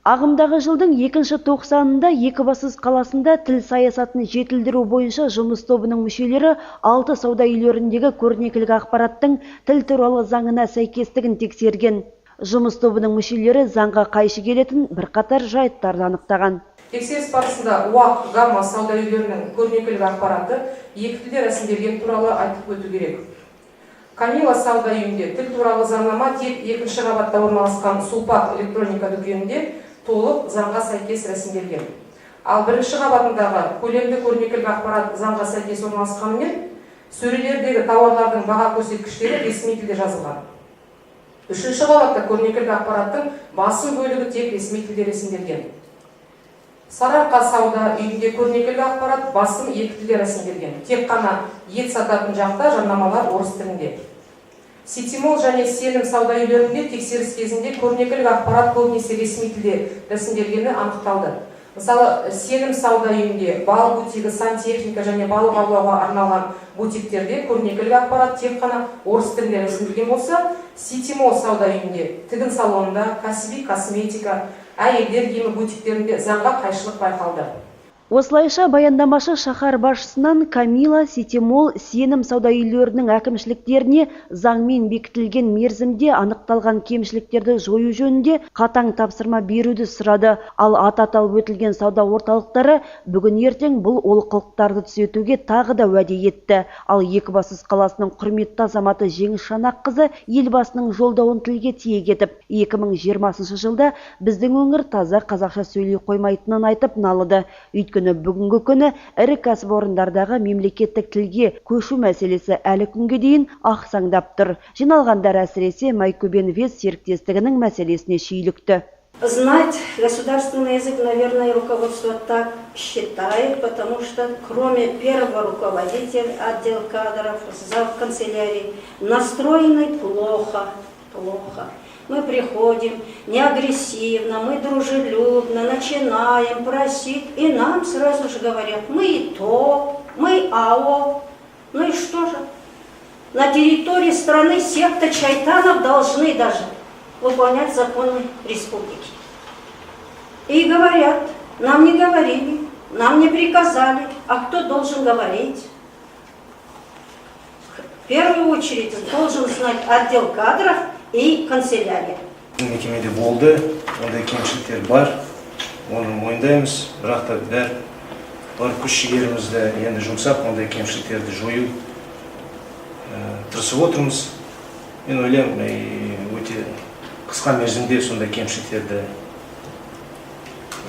Ағымдағы жылдың екінші тоқсанында Екібастұз қаласында тіл саясатын жетілдіру бойынша жұмыс тобының мүшелері алты сауда үйлеріндегі көрнекілік ақпараттың тіл туралы заңына сәйкестігін тексерген. Жұмыс тобының мүшелері заңға қайшы келетін бірқатар жайттарды анықтаған. Тексеріс барысында УАК, Гамма сауда үйлерінің көрнекілік ақпараты екі тілде рәсімделген туралы айтып өту керек. Камила сауда үйінде тіл туралы заңнама тек екінші қабатта орналасқан Сулпак электроника дүкенінде толық заңға сәйкес рәсімделген. Ал бірінші қабатындағы көлемді көрнекілік ақпарат заңға сәйкес орналасқанымен, сөрелердегі тауарлардың баға көрсеткіштері ресми тілде жазылған. Үшінші қабатта көрнекілік ақпараттың басым бөлігі тек ресми тілде рәсімделген. Сарыарқа сауда үйінде көрнекілік ақпарат басым екі тілде рәсімделген. Тек қана ет сататын жақта жарнамалар орыс тілінде. Ситимол және Сенім сауда үйлерінде тексеріс кезінде көрнекілік ақпарат көбінесе ресми тілде рәсімделгені анықталды. Мысалы, Сенім сауда үйінде бал бутигі, сантехника және балық аулауға арналған бутиктерде көрнекілік ақпарат тек қана орыс тілінде рәсімделген болса, Ситимол сауда үйінде тігін салонында, кәсіби косметика, әйелдер киімі бутиктерінде заңға қайшылық байқалды. Осылайша, баяндамашы шаһар басшысынан Камила, Ситимол, Сенім сауда үйлерінің әкімшіліктеріне заңмен бекітілген мерзімде анықталған кемшіліктерді жою жөнінде қатаң тапсырма беруді сұрады. Ал аты аталып өтілген сауда орталықтары бүгін ертең бұл олқылықтарды түзетуге тағы да уәде етті. Ал Екібастұз қаласының құрметті азаматы Жеңіс Шанаққызы Елбасының жолдауын тілге тиек етіп, 2020 жылда біздің өңір таза қазақша сөйлей қоймайтынын айтып налыды. Өйткені бүгінгі күні ірі кәсіпорындардағы мемлекеттік тілге көшу мәселесі әлі күнге дейін ақсаңдап тұр. Жиналғандар әсіресе Майкөбенвест серіктестігінің мәселесіне шүйлікті. Знать государственный язык, наверное, руководство так считает, потому что, кроме первого руководителя отдела кадров, зав канцелярии, настроены плохо, плохо. Мы приходим не агрессивно, мы дружелюбно начинаем просить, и нам сразу же говорят: мы и то, мы АО. Ну и что же? На территории страны секта чайтанов должны даже выполнять законы республики. И говорят: нам не говорили, нам не приказали, а кто должен говорить? В первую очередь должен знать отдел кадров и канцелярия. Мекемеде болды, ондай кемшіліктер бар, оны мойындаймыз, бірақ та бәр бар күш жігерімізді енді жұмсап, ондай кемшіліктерді жою тырысып отырмыз. Мен ойлаймын, өте қысқа мерзімде сондай кемшіліктерді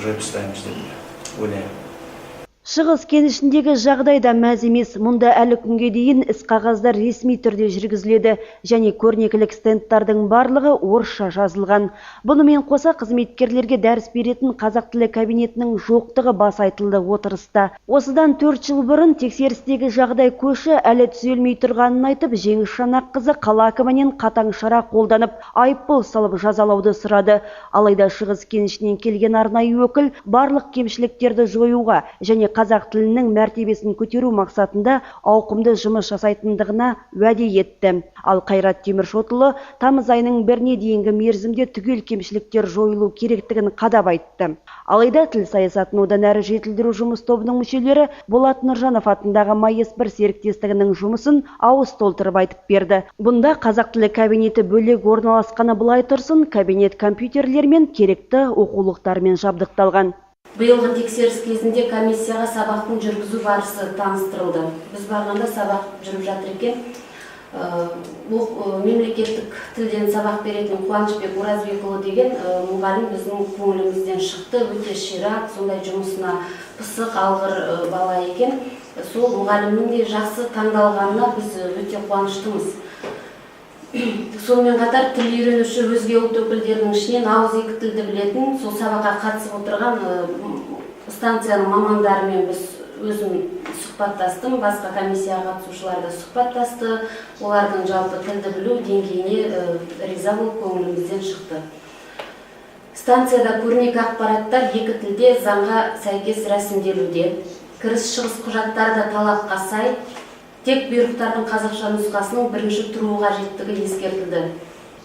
жойып тастаймыз деп ойлаймын. Шығыс кенішіндегі жағдай да мәз емес. Мұнда әлі күнге дейін іс қағаздар ресми түрде жүргізіледі және көрнекілік стендтардың барлығы орысша жазылған. Бұнымен қоса, қызметкерлерге дәріс беретін қазақ тілі кабинетінің жоқтығы баса айтылды отырыста. Осыдан 4 жыл бұрын тексерістегі жағдай көші әлі түзелмей тұрғанын айтып, Жеңіс Шанаққызы қала әкімінен қатаң шара қолданып, айыппұл салып жазалауды сұрады. Алайда Шығыс кенішінен келген арнайы өкіл барлық кемшіліктерді жоюға және қазақ тілінің мәртебесін көтеру мақсатында ауқымды жұмыс жасайтындығына уәде етті. Ал Қайрат Теміршотұлы тамыз айының 1-іне дейінгі мерзімде түгел кемшіліктер жойылу керектігін қадап айтты. Алайда тіл саясатын одан әрі жетілдіру жұмыс тобының мүшелері Болат Нұржанов атындағы МАЭС 1 серіктестігінің жұмысын ауыз толтырып айтып берді. Бұнда қазақ тілі кабинеті бөлек орналасқаны былай тұрсын, кабинет компьютерлермен, керекті оқулықтармен жабдықталған. Биылғы тексеріс кезінде комиссияға сабақтың жүргізу барысы таныстырылды. Біз барғанда сабақ жүріп жатыр екен. Мемлекеттік тілден сабақ беретін Қуанышбек Оразбекұлы деген мұғалім біздің көңілімізден шықты. Өте ширақ, сондай жұмысына пысық, алғыр бала екен. Сол мұғалімнің де жақсы таңдалғанына біз өте қуаныштымыз. Сонымен қатар тіл үйренуші өзге ұлт өкілдерінің ішінен ауыз екі тілді білетін, сол сабаққа қатысып отырған станцияның мамандарымен біз, өзім сұхбаттастым, басқа комиссияға қатысушылар да сұхбаттасты. Олардың жалпы тілді білу деңгейіне риза болып, көңілімізден шықты. Станцияда көрнекі ақпараттар екі тілде заңға сәйкес рәсімделуде. Кіріс шығыс құжаттары да талапқа сай. Тек бұйрықтардың қазақша нұсқасының бірінші тұруы қажеттігі ескертілді.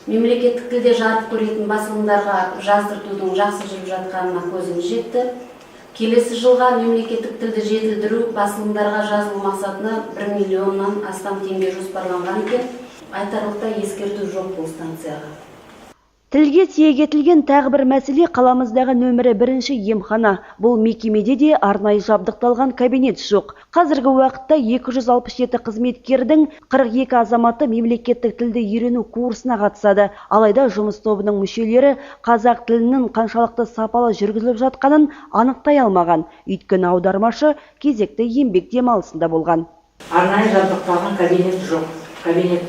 Мемлекеттік тілде жарық көретін басылымдарға жаздыртудың жақсы жүріп жатқанына көзіміз жетті. Келесі жылға мемлекеттік тілді жетілдіру басылымдарға жазылу мақсатына 1 миллионнан астам теңге жоспарланған екен. Айтарлықтай ескерту жоқ бұл станцияға. Тілге тиек етілген тағы бір мәселе қаламыздағы нөмірі бірінші емхана. Бұл мекемеде де арнайы жабдықталған кабинет жоқ. Қазіргі уақытта 267 қызметкердің 42 азаматы мемлекеттік тілді үйрену курсына қатысады. Алайда жұмыс тобының мүшелері қазақ тілінің қаншалықты сапалы жүргізіліп жатқанын анықтай алмаған. Өйткені аудармашы кезекті еңбек демалысында болған. Арнайы жабдықталған кабинет жоқ. Кабинет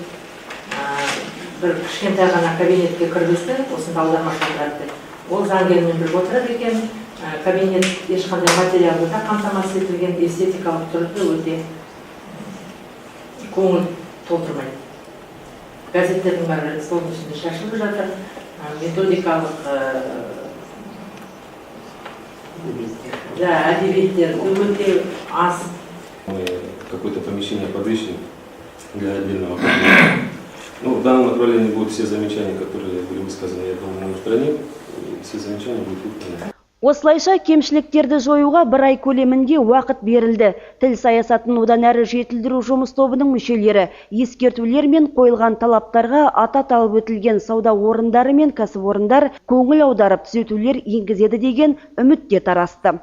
бір кішкентай ғана кабинетке кіргізді, осында аудармашы отырады деп. Ол заңгермен бірге отырады екен. Кабинет ешқандай материалды да қамтамасыз етілген, эстетикалық түрде өте көңіл толтырмайды. Газеттердің бәрі столдың үстінде шашылып жатыр. Методикалық да, әдебиеттер өте аз. Мы какое-то помещение подыщем для отдельного кабинета. Ну, в данном направлении будут все замечания, которые были высказаны, я думаю, мы устраним, и все замечания будут выполнены. Осылайша кемшіліктерді жоюға бір ай көлемінде уақыт берілді. Тіл саясатын одан әрі жетілдіру жұмыс тобының мүшелері ескертулер мен қойылған талаптарға аталып өтілген сауда орындары мен кәсіпорындар көңіл аударып, түзетулер енгізеді деген үмітте тарасты.